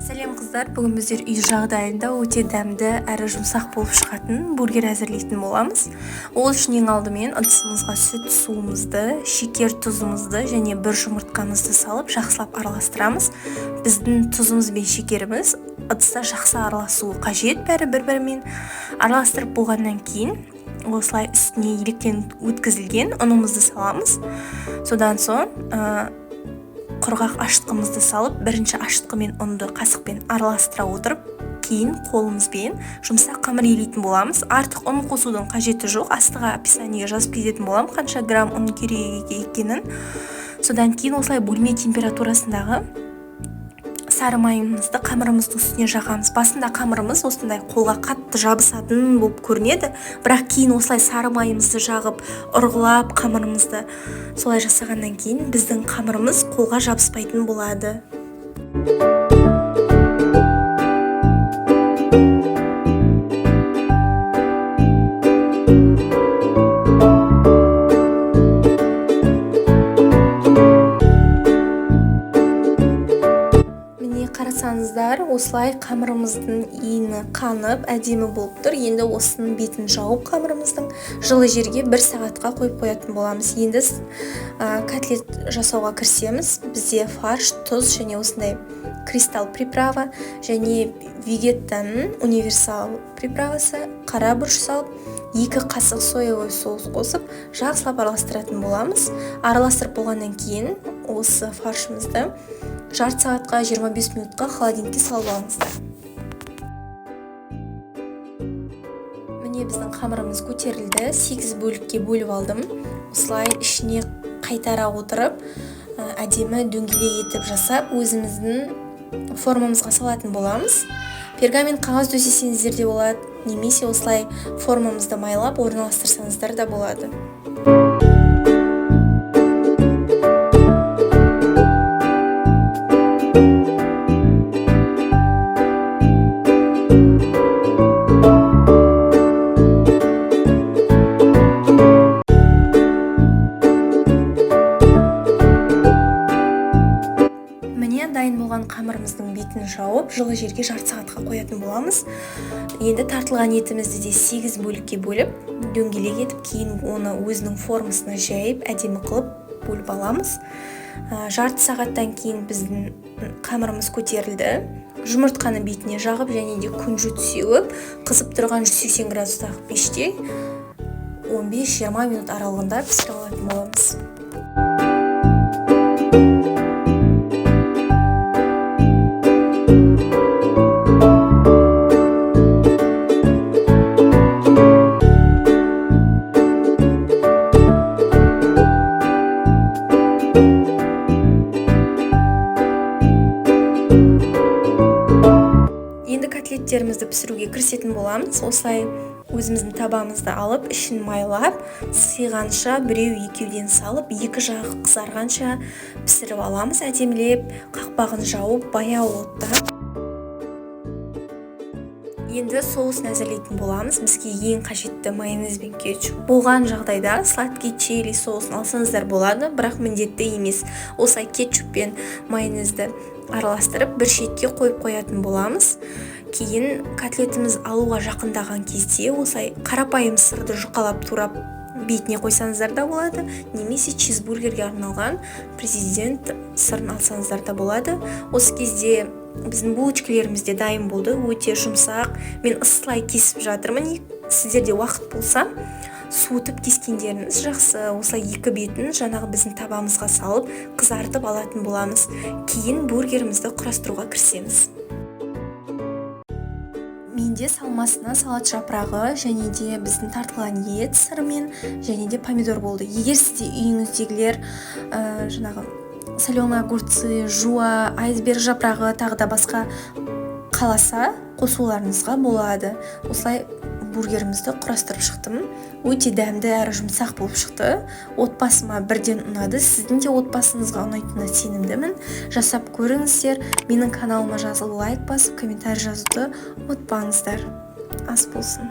Сәлем, қыздар! Бүгін біздер үй жағдайында өте дәмді әрі жұмсақ болып шығатын бургер әзірлейтін боламыз. Ол үшін ең алдымен ыдысымызға сүт, суымызды, шекер, тұзымызды және бір жұмыртқамызды салып, жақсылап араластырамыз. Біздің тұзымыз бен шекеріміз ыдыста жақсы араласуы қажет, бәрі бір-бірімен. Араластырып болғаннан кейін осылай үстіне електен өткізілген ұнымызды саламыз. Содан соң құрғақ ашытқымызды салып, бірінші ашытқы мен ұнды қасықпен араластыра отырып, кейін қолымызбен жұмсақ қамыр илейтін боламыз. Артық ұн қосудың қажеті жоқ. Астыға описаниеге жазып кететін боламын қанша грамм ұн керек екенін. Содан кейін осылай бөлме температурасындағы сары майымызды қамырымыздың үстіне жағамыз. Басында қамырымыз осындай қолға қатты жабысатын болып көрінеді, бірақ кейін осылай сары майымызды жағып, ұрғылап, қамырымызды солай жасағаннан кейін біздің қамырымыз қолға жабыспайтын болады. Міне, қарасаңыздар, осылай қамырымыздың иіні қанып, әдемі болып тұр. Енді осының бетін жауып, қамырымыздың жылы жерге бір сағатқа қойып қоятын боламыз. Енді котлет жасауға кірісеміз. Бізде фарш, тұз және осындай кристалл приправа және Вегеттаның универсал приправасы, қара бұрыш салып, 2 қасық соевый соус қосып, жақсылап араластыратын боламыз. Араластырып болғаннан кейін осы фаршымызды жарты сағатқа, 25 минутқа холодильникке салып алыңыздар. Міне, біздің қамырымыз көтерілді, сегіз бөлікке бөліп алдым. Осылай ішіне қайтара отырып, әдемі дөңгелек етіп жасап, өзіміздің формамызға салатын боламыз. Пергамент қағаз төсесеңіздер де болады немесе осылай формамызды майлап орналастырсаңыздар да болады. Міне, дайын болған қамырымыздың бетін жауып, жылы жерге жарты сағатқа қоятын боламыз. Енді тартылған етімізді де сегіз бөлікке бөліп, дөңгелек етіп, кейін оны өзінің формасына жайып, әдемі қылып бөліп аламыз. Жарты сағаттан кейін біздің қамырымыз көтерілді. Жұмыртқаны бетіне жағып және де күнжіт сеуіп, қызып тұрған 180 градустағы пеште 15-20 минут аралығында пісіріп алатын боламыз. Енді котлеттерімізді пісіруге кірісетін боламыз. Осылай өзіміздің табамызды алып, ішін майлап, сыйғанша біреу екеуден салып, екі жағы қызарғанша пісіріп аламыз. Әдемілеп қақпағын жауып, баяу отта. Енді соусын әзірлейтін боламыз. Бізге ең қажетті майонез бен кетчуп. Болған жағдайда сладкий чили соусын алсаңыздар болады, бірақ міндетті емес. Осылай кетчуп пен майонезді араластырып, бір шетке қойып қоятын боламыз. Кейін котлетіміз алуға жақындаған кезде осылай қарапайым сырды жұқалап турап, бетіне қойсаңыздар да болады немесе чизбургерге арналған Президент сырын алсаңыздар да болады. Осы кезде біздің булочкалеріміз де дайын болды, өте жұмсақ. Мен ысылай кесіп жатырмын, сіздерде уақыт болса, суытып кескендеріңіз жақсы. Осылай екі бетін жаңағы біздің табамызға салып, қызартып алатын боламыз. Кейін бургерімізді құрастыруға кірісеміз. Менде салмасына салат жапырағы және де біздің тартылған ет сырымен және де помидор болды. Егер сізде үйіңіздегілер жаңағы соленый огурцы, жуа, айсберг жапырағы, тағы да басқа қаласа, қосуларыңызға болады. Осылай бургерімізді құрастырып шықтым. Өте дәмді әрі жұмсақ болып шықты. Отбасыма бірден ұнады. Сіздің де отбасыңызға ұнайтынына сенімдімін. Жасап көріңіздер. Менің каналыма жазылып, лайк басып, комментарий жазуды ұмытпаңыздар. Ас болсын!